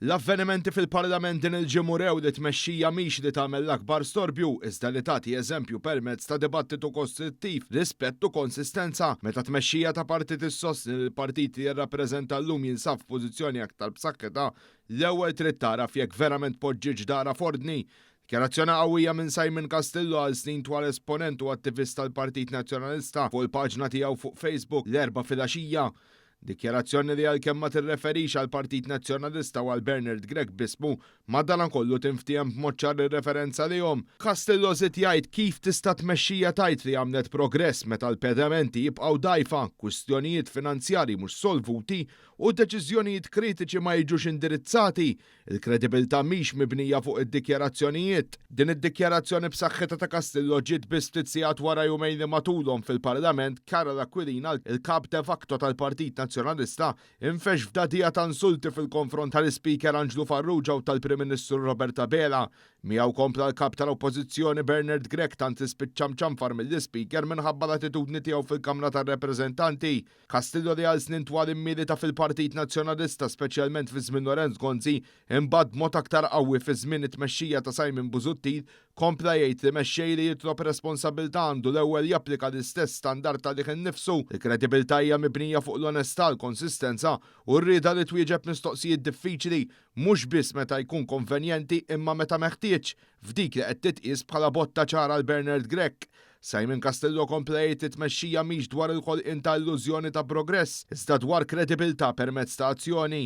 L-avvenimenti fil-Parlament din il-ġimgħa urew li tmexxija mhix li tagħmel l-akbar storbju, iżda li tagħti eżempju permezz ta' dibattitu kostruttiv, rispett u konsistenza. Meta tmexxija ta' partit issostni li l-partit li jirrappreżenta llum jinsab f'pożizzjoni aktar b'saħħitha, l-ewwel trid tagħraf jekk verament poġġietx darha f'ordni. Dikjarazzjoni qawwija minn Simon Castillo, għal snin twal esponent u attivist tal-Partit Nazzjonalista, fuq il-paġna tiegħu fuq Facebook l-Erbgħa filgħaxija. Dikjarazzjoni li għalkemm ma tirreferix għal Partit Nazzjonalista u għal Bernard Grech b'ismu, madankollu tinftiehem b'mod ċar ir-referenza lihom. Castillo żied jgħid kif tista' tmexxija tgħid li għamlet progress meta l-pedamenti jibqgħu dgħajfa, kwistjonijiet finanzjarji mhux solvuti u deċiżjonijiet kritiċi ma jiġux indirizzati. Il-kredibilità mhix mibnija fuq id-dikjarazzjonijiet. Din id-dikjarazzjoni b'saħħitha ta' Castillo ġiet biss ftit sigħat wara jumejn li matulhom fil-Parlament Karol Aquilina, il-kap de facto tal-Partit Nazzjonalista, infexx f'dagħdigħa ta' insulti fil-konfront tal-Ispeaker Anġlu Farrugia u tal-Prim Ministru Robert Abela. Miegħu kompla l-kap tal-Oppożizzjoni Bernard Grech, tant li spiċċa mċanfar mill-Ispeaker minħabba l-attitudni tiegħu fil-Kamra tar-Rappreżentanti. Castillo, li għal snin twal immilita fil-Partit Nazzjonalista, speċjalment fi żmien Lorenz Gonzi, imbagħad b'mod aktar qawwi fi żmien it-tmexxija ta' Simon Busuttil, kompla jgħid li mexxej li jitlob responsabilità għandu l-ewwel japplika l-istess standard għalih innifsu. Il-kredibilità hija mibnija fuq l-onestà, l-konsistenza u r-rieda li twieġeb mistoqsijiet diffiċli, mhux biss meta jkun konvenjenti imma meta meħtieġ, f'dik li qed titqies bħala botta ċara għal Bernard Grech. Simon Castillo kompla jgħid li tmexxija mhix dwar il-ħolqien ta' illużjoni ta' progress, iżda dwar kredibilità permezz ta' azzjoni.